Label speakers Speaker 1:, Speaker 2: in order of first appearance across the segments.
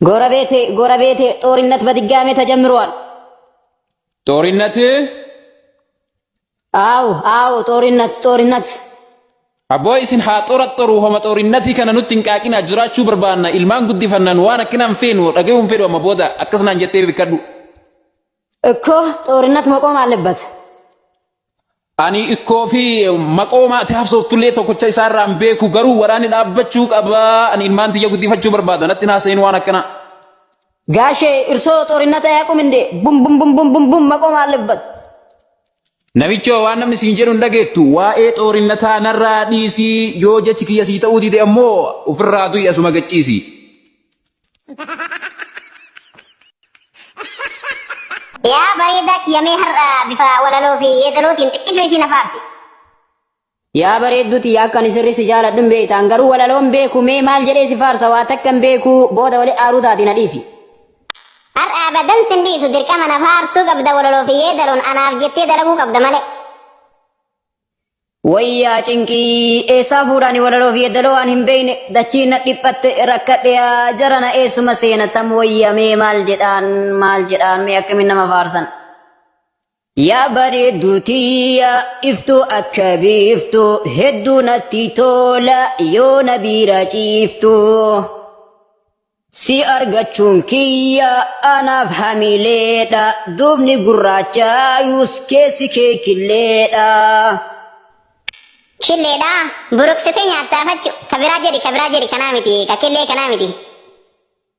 Speaker 1: ጎረቤቴ ጎረቤቴ፣ ጦርነት በድጋሜ ተጀምሯል።
Speaker 2: ጦርነት?
Speaker 1: አዎ አዎ፣ ጦርነት ጦርነት።
Speaker 2: Abboo, isin haa xoraxxoru, homa xoorinnatii kana nutti hin qaaqina. Jiraachuu barbaanna, ilmaan guddifannan, waan akkana hin feenu, dhaga'uu hin fedhu amma booda akkasumaan jettee bikkadhu.
Speaker 1: እኮ ጦርነት መቆም አለበት።
Speaker 2: Ani ikkoo fi maqooma ati hafsooftullee tokkocha isaarraa hin beeku, garuu waraanni dhaabbachuu qaba. Ani ilmaan tiyya guddifachuu barbaada, natti haasa'in waan akkana.
Speaker 1: ጋሼ፣ እርሶ ጦርነት አያውቁም እንዴ? ቡም ቡም ቡም ቡም ቡም ቡም መቆም አለበት።
Speaker 2: Namichoo, waan namni siin jedhu hin dhageettu. Waa'ee xoorinnataa narraa dhiisii, yoo jechi kiyya sii ta'uu dide ammoo ofirraa du'i, asuma gacciisi.
Speaker 3: Yaa bareedaa kiyya, mee har'a bifa walaloo fi yeedalootiin xiqqishoo isii na faarsi.
Speaker 1: Yaa bareedduu tiyya, akka ani sirri si jaaladhu hin beektan, garuu walaloon beeku. Mee maal jedhee si faarsa? Waa takka hin beeku, booda wali aaruu taati, na dhiisi.
Speaker 3: Har'a abadan sin dhiisu, dirqama na faarsuu qabda, walaloo fi yeedaloon anaaf jettee dalaguu qabda malee.
Speaker 1: Wayyaa cinqii, eessaa fuudhaani walaloo fi yeedaloo waan hin beekne? Dachiin na dhiphatte, rakkadhe, yaa jarana, eessuma seena tam wayya? Mee maal jedhaan, maal jedhaan, mee akkamiin nama faarsan? Yaa bareedduu tiyya, iftuu akka biiftuu, hedduu natti tola yoo na bira ciiftu. Si argachuun kiyya anaaf hamileedha, duubni gurraachaayus keessi kee killeedha.
Speaker 3: Killeedha, buruqsitee nyaattaa fachu. Ka biraa jedhi, ka biraa jedhi, kanaa miti, ka killee kanaa miti.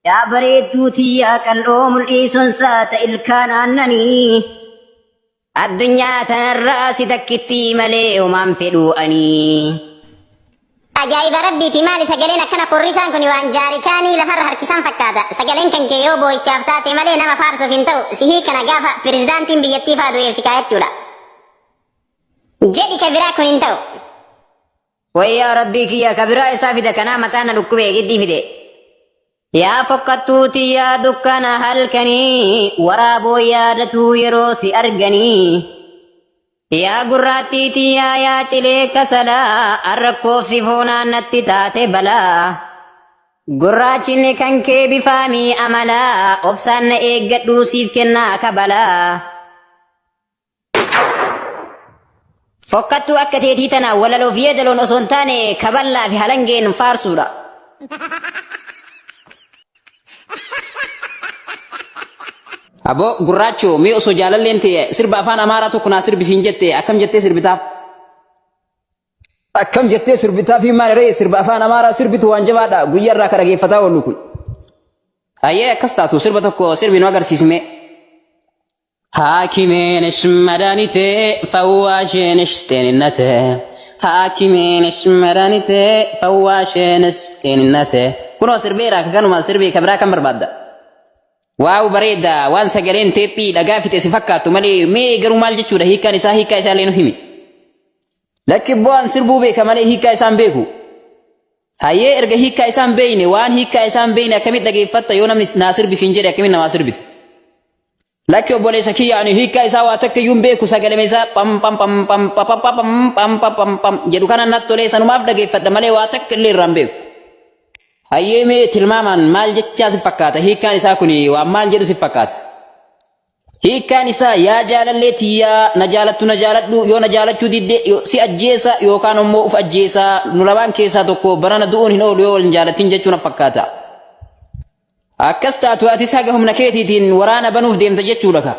Speaker 1: Yaa bareedduu tiyya, qal'oo mul'iisuun saata ilkaan aannanii. Addunyaa tanarraa si takkittii malee homaan fedhu ani.
Speaker 3: Ajaa'iba rabbiiti, maali sagaleen akkana korrisaan kun? Waan jaarikaanii lafarra harkisan fakkaata. Sagaleen kan kee yoo boo'ichaaf taate malee nama faarsuuf hin ta'u. Sihii kana gaafa pirezidaantiin biyyattii faa du'eef si kaayachuudha. Jedhi ka biraa, kun hin ta'u.
Speaker 1: Wayyaa rabbii kiyya, ka biraa isaa fida, kanaa mataa na dhukkubee giddii fide. Yaa fokkattuu tiyyaa, dukkana halkanii waraaboo yaadatuu yeroo si arganii. Yaa gurraattii tiyyaa, yaa cilee kasalaa, arrakkoofsi foonaan natti taate balaa. Gurraachinni kan kee bifaamii amalaa, obsaan na eeggadhuu siif kennaa kabalaa. Fokkattuu akka teetii tana walaloof yeedaloon osoo hin taane kaballaa fi halangeen faarsuudha.
Speaker 2: Aboo gurraachoo, mee osoo jaalalleen ta'e sirba afaan Amaaraa tokko naa sirbisiin jette, akkam jettee sirbitaaf? Akkam jettee sirbitaa fi maal ree, sirba afaan Amaaraa sirbitu waan jabaadha, guyyaa irraa ka dhageeffataa oollu kun. Hayyee, akkas taatu sirba tokko sirbi nu agarsiisme. ሐኪሜንሽ መድኃኒቴ፣ ፈዋሽንሽ ጤንነቴ፣ ሐኪሜንሽ መድኃኒቴ፣ ፈዋሽንሽ ጤንነቴ። Kunoo sirbeera, kanuma sirbii ka biraa kan barbaadda? Waaw, bareeda. Waan sagaleen teephii dhagaa fixe si fakkaattu malee, mee garuu maal jechuudha hiikkaan isaa? Hiikkaa isaa illee nu himi. Lakki, bu'aan sirbuu beeka malee hiikkaa isaan beeku. Hayyee, erga hiikkaa isaan beeyne, waan hiikkaa isaan beeyne akkamitti dhageeffatta? Yoo namni naa sirbisiin jedhe, akkamitti namaa sirbita? Lakki obboleessa kiyya, ani hiikkaa isaa waa takka iyyuu hin beeku, sagalee isaa pam pam pam pam pa pa pa pam pam pam pam pam jedhu kana natti tolee sanumaaf dhageeffadha malee waa takka illee irraa hin beeku. Hayyee, mee tilmaamaan maal jechaa si fakkaata? Hiikkaan isaa kun waan maal jedhu si fakkaata? Hiikkaan isaa, yaa jaalallee tiyyaa, na jaalattu na jaaladhu, yoo na jaalachuu didde si ajjeesa yookaan immoo uf ajjeesa, nu lamaan keessaa tokko barana du'uun hin oolu yoo wal hin jaalatin jechuu na fakkaata. Akkas taatu atis haga humna keetiitiin waraana banuuf deemta jechuudha ka.